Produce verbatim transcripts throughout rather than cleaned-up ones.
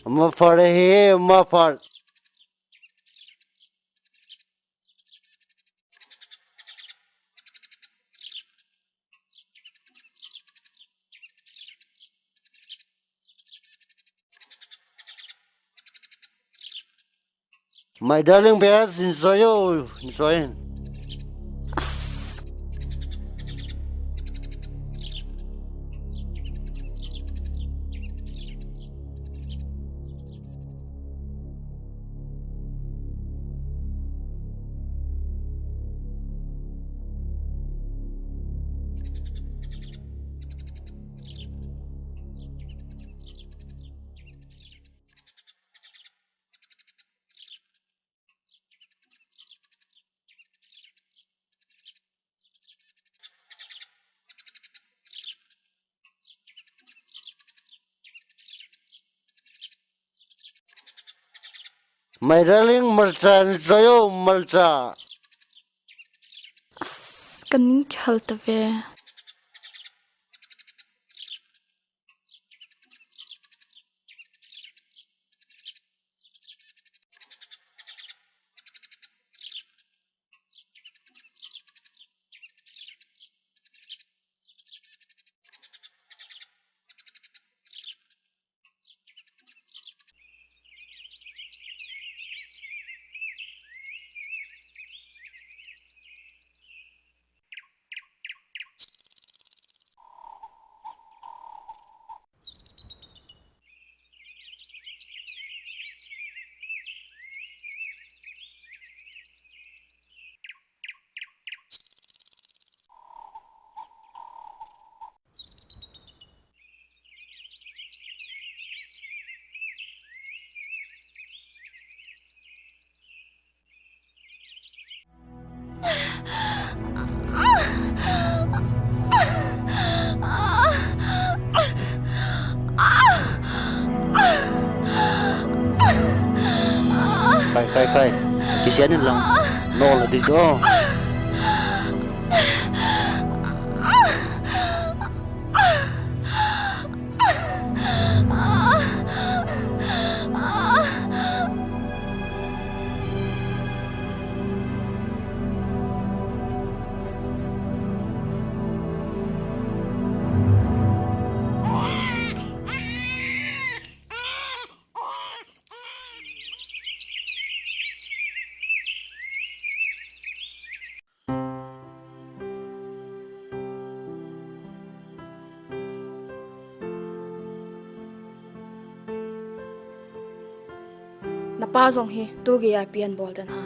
Mafar he, mafar. My darling, behave, enjoy you, enjoy. As. My darling, marcha, enjoy you, marcha. As, kaning kihal tave. Khai, khai, khai. Kisian in lang. Nol na di chu. Napa jong hi tugei a pian bol den ha.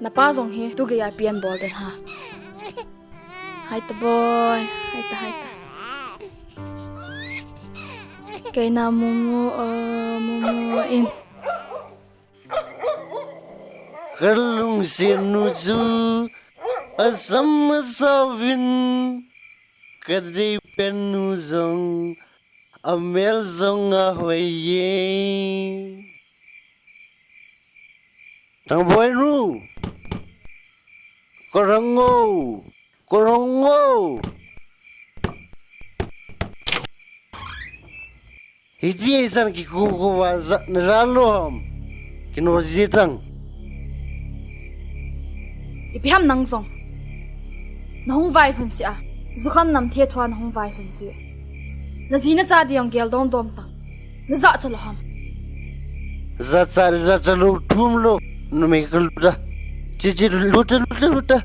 Napa jong hi tugei a pian bol den ha. Hai ta boy, hai ta, hai ta. Kei na mumu, uh, mumu in. Ka lungset nu chu asam asao vin, ka deipen nu jong amel jong ahoi e. Thangboi nu, ka rang o. Ka rang o. Hiti eisan kikhu khu va ja, na ja lou ham. Kino ji tang. Ipi ham nang jong. Na hung vailhun si a. Jukham nam the thua na hung vailhun si. Na ji na cha di jong gel dom dom tang. Na jachat lou ham. Jachat, jachat lou thum lou. Numei ka lut a. Chi chi lut a, lut a, lut a.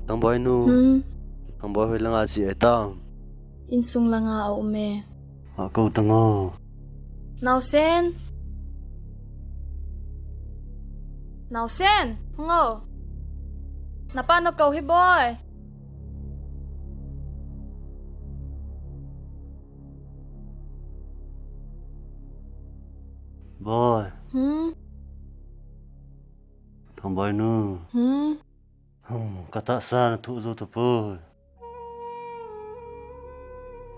Thangboi nu. Hmm. Thangboi hoi langa che e tam? Insung langa a um e. A ko tang o. Naosen. Naosen, hung o. Napa na ko hi boi. Boi. Hmm? Thangboi nu. Hmm? Hmm, ka tahsa na thu zo tapoi.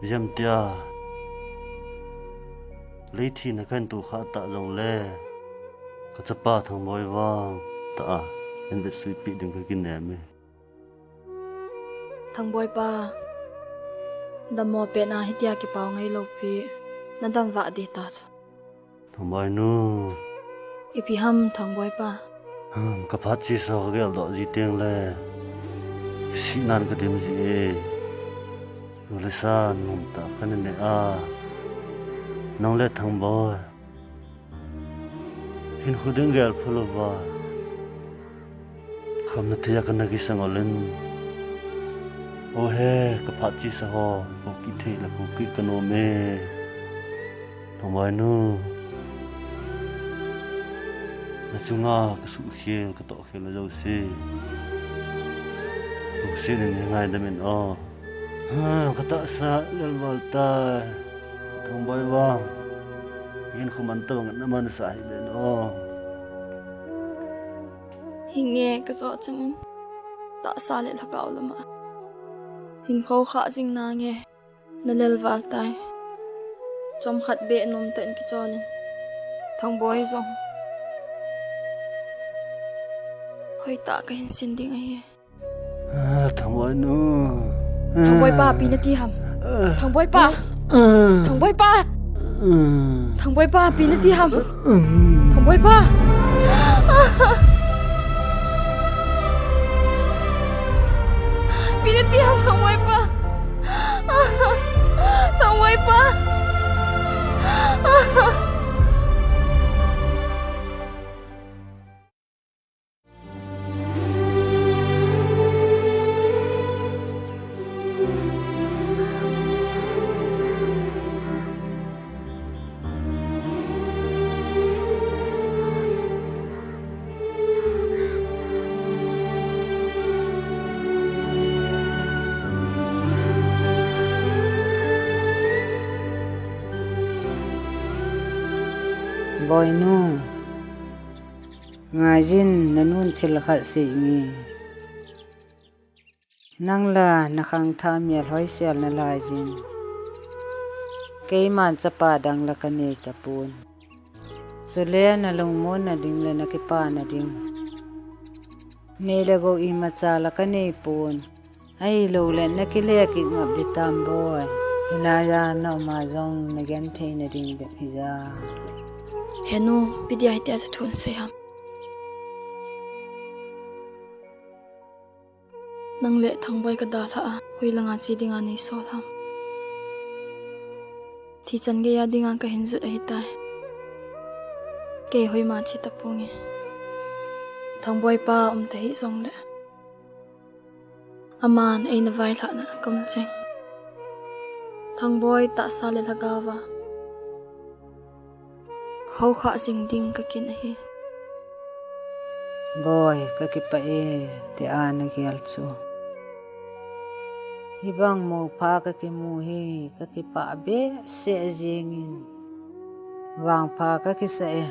Jam tia. Lei thi na kan tu kha ta jong le. Ka chapa Thangboi vang ta a. En bet sui pi ding ka kinem e. Thangboi pa, dammo pet na hitia kipau ngai lou pi, na dam vah ding ta chu. Thangboi nu. Ipi ham Thangboi pa? Hmm, ka phat chesa ka geldoh ji teng le, sihnan ka dim ji e. Nu le sa nom tah ka nei a. Nang le Thangboi. Hinkho ding gel pha louva. Khamna thei a ka na kisang ol in. O he, ka phat chesa ho, ko kithei le ko kit ka nom e. Thangboi nu. Na chunga ka suhkhel, ka tohkhel na jouse. Jouse nin ngaidam in o. Ha, ka tahsa lel val tai. Thangboi vang. Hinkho man tabang na man sa hi ben o. Hinge ka jo chang in. Tahsa le lhagao lama. Hinkho kha jing nange. Na lel val tai. Chomkhat beh nom tah in kichol in. Thangboi jong. Hoi tah ka hin sin ding ahi. Ah, Thangboi nu. Thangboi pa, ipi na ti ham? Thangboi pa. Thangboi pa. Thangboi pa, ipi na ti ham? Thangboi pa. Ipi na ti ham, Thangboi pa? Thangboi pa. Boinu, ngaijin, nanun thil khat seiyin. Nangla nakhangthah mial hoisel nalaijin. Keiman chapa dangla kanei tapon. Chule nalungmonna ding le nakipana ding. Nei le gou imacha la kanei pon. Ahilouleh nakile kit ngap ding tam boi. Hilaiya naoma jong nagenthei nading bep hija. Henu, ipi dia hitia chu thu nasei ham? Nang le Thangboi kadalhah a, hoilanga che dinga neisol ham? Thi chan geiya dinga kahin jot ahitai. Kei hoima che taponge. Thangboi pa umta hih jongle, aman eina vailhahna kaum cheng. Thangboi tahsa le lhagaova houkhah jing ding kakin ahi. Boi, kakipah e, tia nagel chu. Hibang mopha kakimu hi kakipah behseh jengin. Vangpha kakisa e.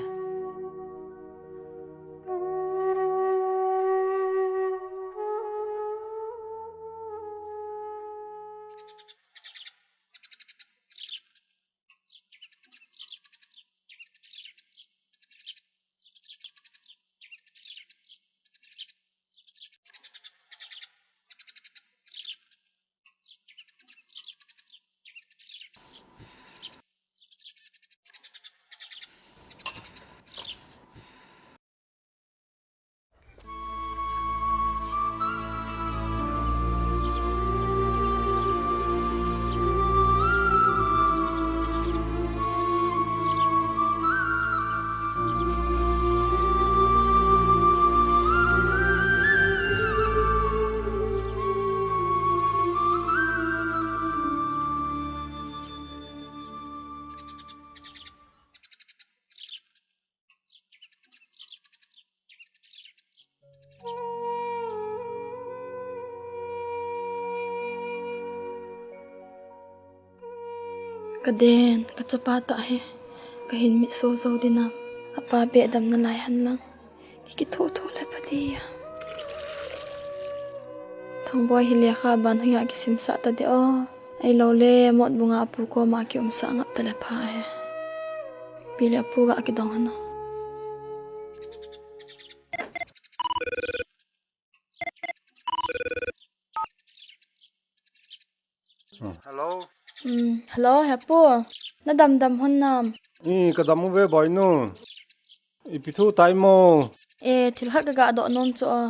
Ka den, ka chapa tah hi. Ka hin mitso jou dinam. Apa beh damna lai hen lang. Ki kitho tho le pha dia. Thangboi hi lekha ban hoiya kisimsah ta de o. Ahilou le Motbung a apu koma kiumsah ngap ta le pha e. Pi le apu ga kidong hen o. Hello. Hmm, hello, he pu. Na damdam hon nam? I, ka dam uve boinu. Ipi thu tai mo? E, thil khat ka ga doh nom chu o.